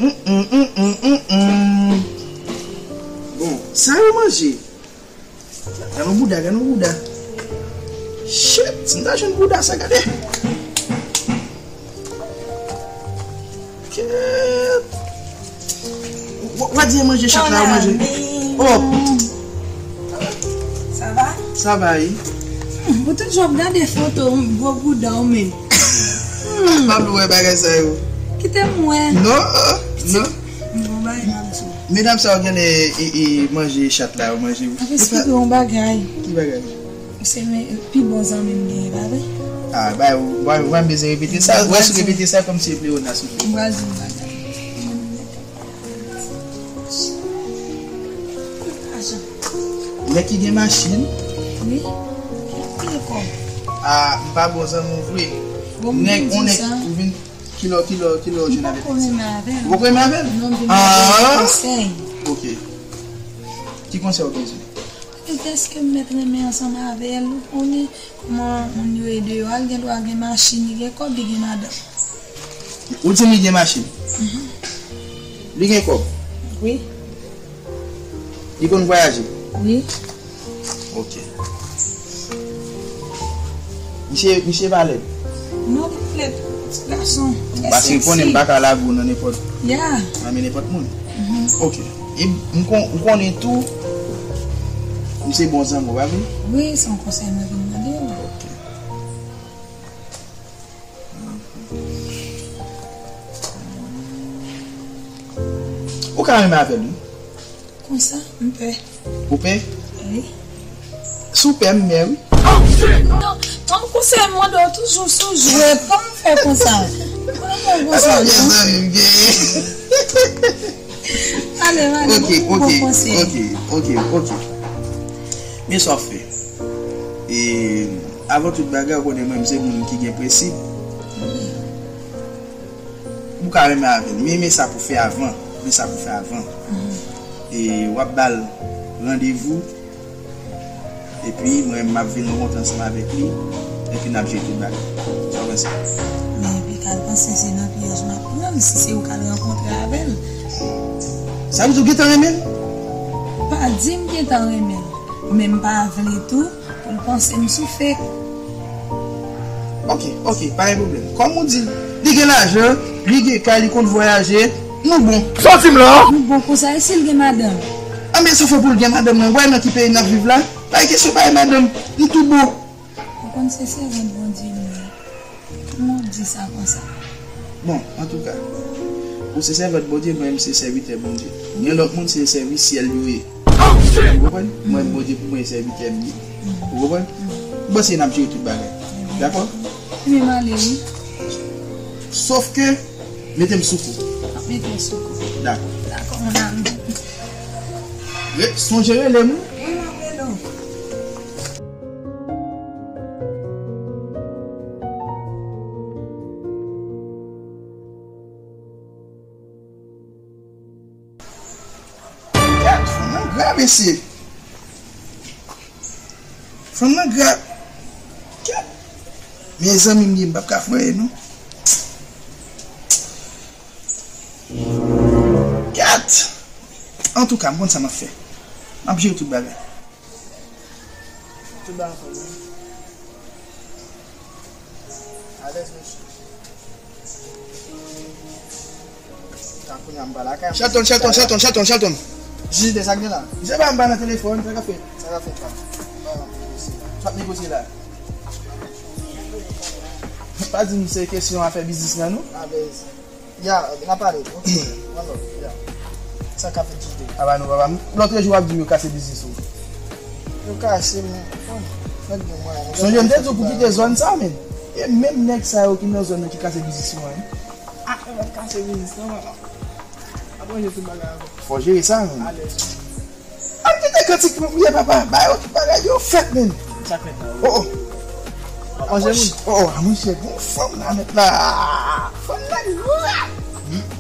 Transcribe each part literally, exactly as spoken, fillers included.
Mm, mm, mm, mm, mm, mm. Bon, sa yo manje? Gade yon bouda, gade yon bouda. Shit, si m ta jwenn bouda sa, gade. Kèt. W, w a di e manje chat la, yo manje. Oh. Sa va? Sa va, wi. Hmm, ou toujou ap gade foto gwo bouda w menm. Hmm. Pa vle wè bagay sa yo. Kite m wè. Non, non. Bon bagay, m ap di w. Medam sa yo genlè e, e, manje chat la, yo manje wi. Ap eksplike yon bagay. Ki bagay? Se men, pi bon zanmi m genyen, pa vre? Ah, bay, ou, bay, ou pa bezwen repete sa. Ou wè si w repete sa, kòmsi e pleyonas ou fè. M pral di yon bagay. Ajan. Nèg ki gen machin. Wi. Ki gen kòb? Ah, m pa bon zanmi w vre. Bon, m vin di sa. Nèg, on nèg, ou vin, kilè, kilè, kilè w jwenn avèk li? M poko renmen avè l. Ou poko renmen avè l? Non, m vin ba l konsèy. Ok. Ki konsèy w bezwen? Dèske m mèt renmen ansanm avè l, ou konnen kòman moun yo ye deyò a, li gen dwa gen machin, li gen kòb, li gen madanm. Ou di m li gen machin? Mhm. Li gen kòb? Wi. Li konn vwayaje? Wi. Ok. Misye, misye pa lèd? Non, li pa lèd. Ti gason, trè seksi. Paske konnen m pa ka lage w nan nenpòt, nan men nenpòt moun. Mhm. Ok. E m kon-, ou konnen tou, m se bon zanmi w, pa vre? Wi, se yon konsèy mwen vin mande w. Ok. Ou ka renmen avè l, wi. Konsa, m pè. Ou pè? Wi. Si w pè, m mè, wi. Non, tankou se mande w toujou sou jwèt, kòman w fè konsa? Kòman w konsa, non? Mezanmi, m genyen. Ale, ale, ok, bon, ok, bon konsèy. Ok, ok, ok. Men sa w fè. E, avan tout bagay, ou konnen mwen, m se moun ki gen prensip. Ou ka renmen avè l, men, men sa pou fè avan. Men sa pou fè avan. Mhm. E w ap ba l randevou. Epi, mwen, m ap vin rankontre ansanm avèk li. Epi, n ap jere tout bagay. Sa w panse? Men, epi, ka l panse se nan pyèj m ap pran l, si se ou k al rankontre avè l. Sa vle di w gentan renmen l? Pa di m gentan renmen l, men m pa vle tou pou l panse m sou fake. Ok, ok, pa gen pwoblèm. Kòm ou di, li gen lajan, li gen kay, li konn vwayaje, nou bon. Sa w di m la? Nou bon konsa, e si l gen madanm? A, men sa w fè pou l gen madanm nan? Ou wè nan ki peyi n ap viv la? Pa gen kesyon pa gen madanm, m tou bon. Ou konn se sèvant Bondye m ye. Kòman w di sa konsa? Bon, antouka, ou se sèvant Bondye, mwen, m se sèvitè Bondye. Gen lòt moun, se sèvi syèl yo ye. Ou konprann? Mwen, Bondye pou mwen, sèvitè m ye. Ou konprann? M panse n ap jere tout bagay. Dakò? Ebyen, m ale, wi. Sof ke, mete m sou kou. M ap mete w sou kou. Dakò. Dakò, mon ami. Re-, sonje rele m, wi. Wi, m ap rele w. Gad, fanm nan gra, mesye. Fanm nan gra. Gad. Mezanmi, m ye, m p ap ka fwaye, non. Gad. Antouka, m konn sa m ap fè. M ap jere tout bagay. Tout bagay anfòm, wi. Alèz, mesye. Ka kounye a m pa lakay. Shelton, Shelton, Shelton, Shelton, Shelton. Jide, sa k gen la? Misye pa m pa nan telefòn, sa k ap fèt? Sa k ap fèt la? Sa w ap negosye la? Pa di m se kesyon afè biznis lan, non? Alèz. Ya, n a pale. Ok. One love. Ya. Sa ka fè Jide. Aba nou, papa m. Lòt jou w ap di m yo kase biznis ou. Yo kase, men, bon, nèg gen mwayen. Sonje m te di w pou kite zòn sa, men. E menm nèg sa yo ki nan zòn nan ki kase biznis ou an. Ah, yo pa kase biznis, non, papa. Ap ranje tout bagay ankò. Fò jere sa, men. Alèz. Ap kite kantik pou m ye, papa. Ba yo tout bagay yo fèt, men. Sa k fèt la? Oh, oh. Ap manje moun? Oh, oh, a monchè, gon fanm la nèt la. Fanm nan gra.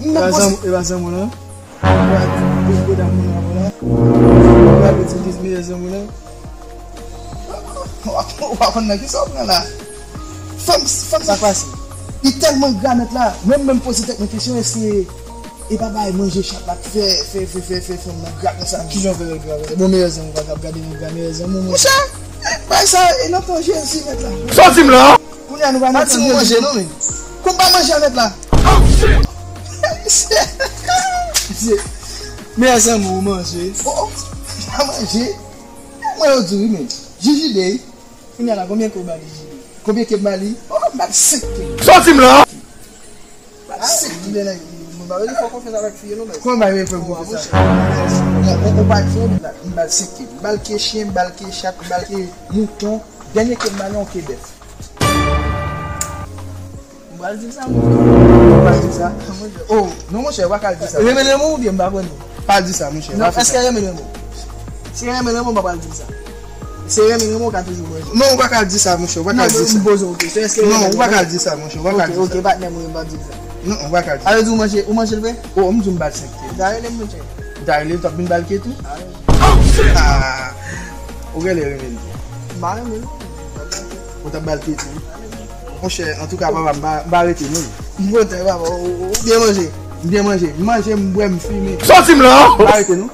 E pa zanm-, e pa zanm ou, non? E pa, e pa zanm ou, non? E pa ti meyè zanm ou, non? Ou pa konn nan kisa w pran la. Fanm, fanm sa k pase? Li tèlman gra nèt la. Mwen menm poze tèt mwen kesyon, èske E pa bay manje chat la k fè, fè, fè, fè, fè fanm nan gra konsa. Kijan w fè l gra konsa? Bon, meyè zanmi w pa t ap gade nou gra, meyè zanmi w, monchè. Monchè, e bay sa, e nan tan Jezi, mèt la. Sòti m la! Kounye a nou pa nan tan Jezi. Pati ou manje, non, men. Konn pa manje a mèt la. Meyè zanmi w manje. Oh, oh, pa manje. Mwen yo di wi, men. Jijide. Kounye a la, konbyen ke w ba li, Jijide? Konbyen ke m ba li? Oh, m ba l senk ke. Sòti m la! Ba l senk ke. Mwen pa vle fè konfyans avèk fi yo, non, men. Kòman m ba l fè konfyans? Bon, bon, bon, pa fè la. M ba l senk ke. M ba l ke chen, m ba l ke chat, m ba l ke mouton. Dènye ke m ba li, yon ke bèf. M pral di l sa, monchè. M pral di l sa. Oh, non, monchè, w pa ka di sa. Renmen lanmou oubyen m pa konn ou? Pa di sa, monchè. Non, èske renmen lanmou? Si renmen lanmou, m pa pral di l sa. Si renmen lanmou, w ka toujou manje. Non, w pa ka di sa, monchè, w pa ka di sa. Non, m poze w kesyon, èske renmen lanmou? Non, w pa ka di sa, monchè, w pa ka di sa. Ok, ok, patnè mwen, m pa di l sa. Non, w pa ka di sa. Sa vle di ou manje, ou manje l vre? Oh, m di w m ba l senk ke. Ou ta rele m, monchè. Ou ta rele l, t ap vin ba l ke tou? Ah, wi. Ah, ou genlè renmen l. M pa renmen l, non. Ou t ap ba l ke tou? Monchè, antouka, papa, m pa, m pa rete, non. M kontan, papa, ou, ou, ou byen manje. M byen manje. M manje, m bwè, m fimen. Sòti m la! M pa rete, non.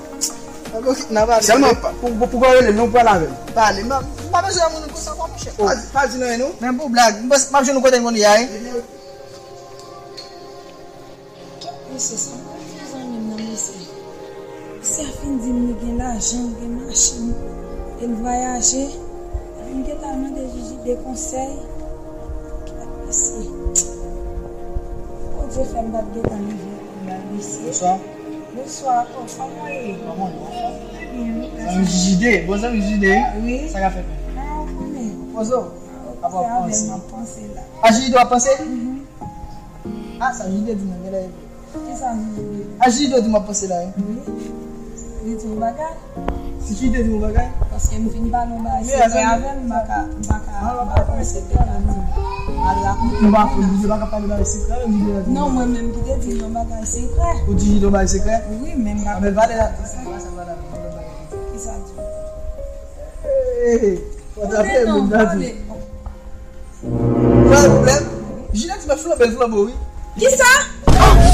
Sèlman, pa, pou, pou, pou kò rele, non, pale avè m. Pale, m pa, m pa bezwen moun konsa, kwa, monchè. Oh, pa, pa di nan, non. Men pou blag, m panse, m ap jwenn ou kote m konn ye a, wi. Kèt mesye sa, mwen di zanmi m nan mesye. Misye a fin di m li gen lajan, li gen machin, e l vwayaje. Epi m gentan al mande Jijide konsèy. Kèt mesye. Bondye fè m pa t gentan leve pou m al mesye. Bonswa. Bonswa, oh, kòman w ye? Kòman w ye? Mwen byen, wi, mèsi. Zanmi Jijide, bon zanmi Jijide, wi. Wi. Sa k ap fèt menm? Ah, ou konnen. Poze w. Ah, ok, se avè l m ap panse la. A Jijide w ap panse? Mhm. Ah, sa Jide di mwen genlè e vre. Kisa Jide di? A Jide di m ap panse la, wi. Wi. Li di yon bagay? Si Jide di yon bagay? Paske m fin pale yon bagay sekrè avè l, m pa ka, m pa ka, m pa ka panse ke l ap di m. Al rakonte. Nou pa fè Jide pa ka pale bagay sekrè, menm Jide la di. Non, mwen menm ki te di l yon bagay sekrè. Ou di Jide yon bagay sekrè? Wi, men m pa. A, men pale la. Kisa l di? Hey, hey, hey. Fò trape moun nan di. Pa gen pwoblèm. Jide di m ap flanbe l flanbo, wi. Kisa?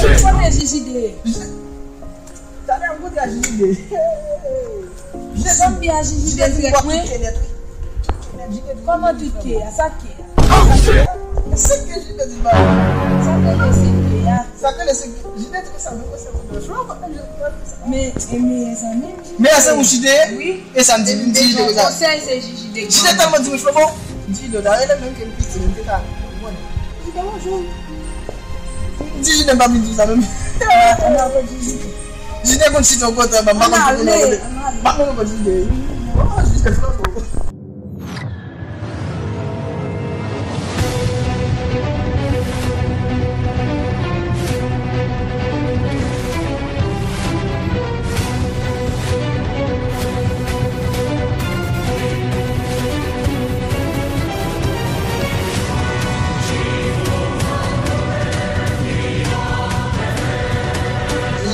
Kote Jijide ye? Jide. Talè m kontre a Jijide. Jide di m, Jide di m w ap tout ke nèt, wi. Tout ke nèt, Jide di m. Kòman tout ke a? Sa k ke a? Sa k ke a? Se ke Jide di m ba ou. Sa k rele se ke a? Sa k rele se ke. Jide di m sa, men mwen se moun de flanbo, men Jide di m sa. Men, e meyè zanmi m. Meyè zanmi w Jide ye? Wi. E sa m di, m di Jide konsa. Konsèy se Jijide. Jide tèlman di m flanbo. Jide ta rele menm ke l piti, m te ka konprann. Jide bonjou. M di Jide m pa vin di sa menm. Ann al kot Jijide. Jide konn chita yon kote anba, m pa konn kote l rele. M pa konn kot Jide. Oh, Jide flanbo.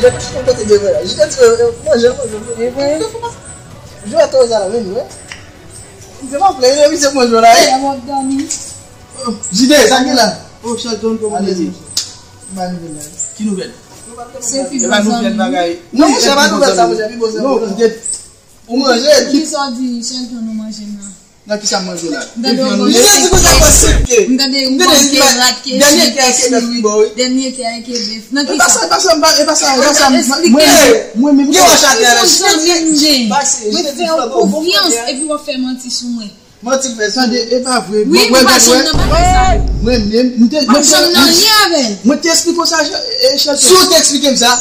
Jide pa chita yon kote devan la. Jide di, eh, manje, manje, manje. Jwe a twò zan la, vini, wi. Se pa plè, e misye manje la, e. Kòman w ap dòmi? Oh, Jide, sa gen la? Oh, Shelton, kòman w ye? Ba nouvèl la. Ki nouvèl? Se pi bon zanmi. Non, monchè, pa nouvèl sa, monchè, pi bon zanmi. Non, kite. Ou manje. Kisa w di, Shelton, ou manje nan? Nan kisa m manje la? M tande yon bòl sèk ke. M tande yon bòl ke rat, ke chyen, ke sourit. Dènye ke a ke bèf. Nan kisa? E pa sa, e pa sa, e pa sa, e pa sa. Mwen, mwen menm. Ki wòch atè la? Ou zanmi m ye. Mwen fè w konfyans, epi w ap fè manti sou mwen. Manti l fè, tande, e pa vre. Wi, m pa janm nan bagay sa yo. Mwen menm, m te, m pa janm nan anyen avè l. Mwen te eksplike w sa, e, Shelton. Si w te eksplike m sa,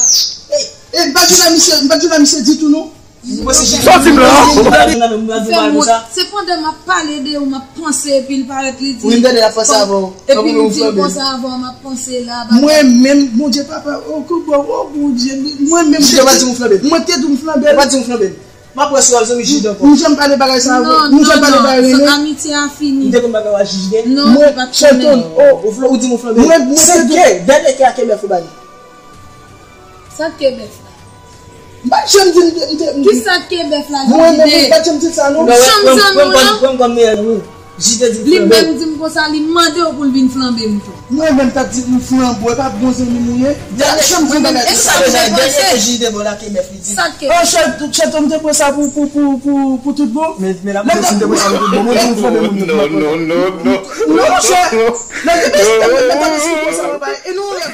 e, e, m pa t jwenn a misye, m pa t jwenn a misye ditou, non. Sòti m la! Ou fè m wont. Se pandan m ap pale de ou, m ap panse, epi l parèt, li di. Wi, m tande l ap panse avè w. Epi m di l konsa avè w, m ap panse la, bagay. Mwen menm, Bondye papa, oh, koubò, oh, Bondye, mwen menm, Jide pa di m flanbe. Mwen te di w m flanbe. Ou pa di m flanbe. M ap wè si w ap zanmi Jide ankò. M janm pale bagay sa avè w. Non, non, non, sa, amitye a fini. M te konn bagay w a Jide. Non, ou pa t konnen. Mwen, Shelton, oh, ou di m ou flanbe. Mwen, mwen te di w. Se ke, dènye ke a ke bèf ou ba li. Sa k ke bèf la? M pa t janm di m te, m te, m te. Kisa k ke bèf la, Jijide? Mwen menm, m pa t janm di sa, non. Chanm zanmi w lan. Pran m kòm meyè zanmi w. Li menm di m konsa, li mande w pou l vin flanbe m tou. Mwen menm t ap di m flanbe w, e pa bon zanmi m ou ye? Dènye chan m di w bagay sa. Dènye jij te bon la ke mèt li di. Sa ke. Oh, Chèton te pran sa pou, pou, pou, pou, pou tout bon. Men, men la pou si te pran sa pou tout bon. Mwen di m flanbe moun tout bon. Non, non, non, non. Non, monchè. Nan depi si te mwen mèt ap esplike sa, papa. E nou,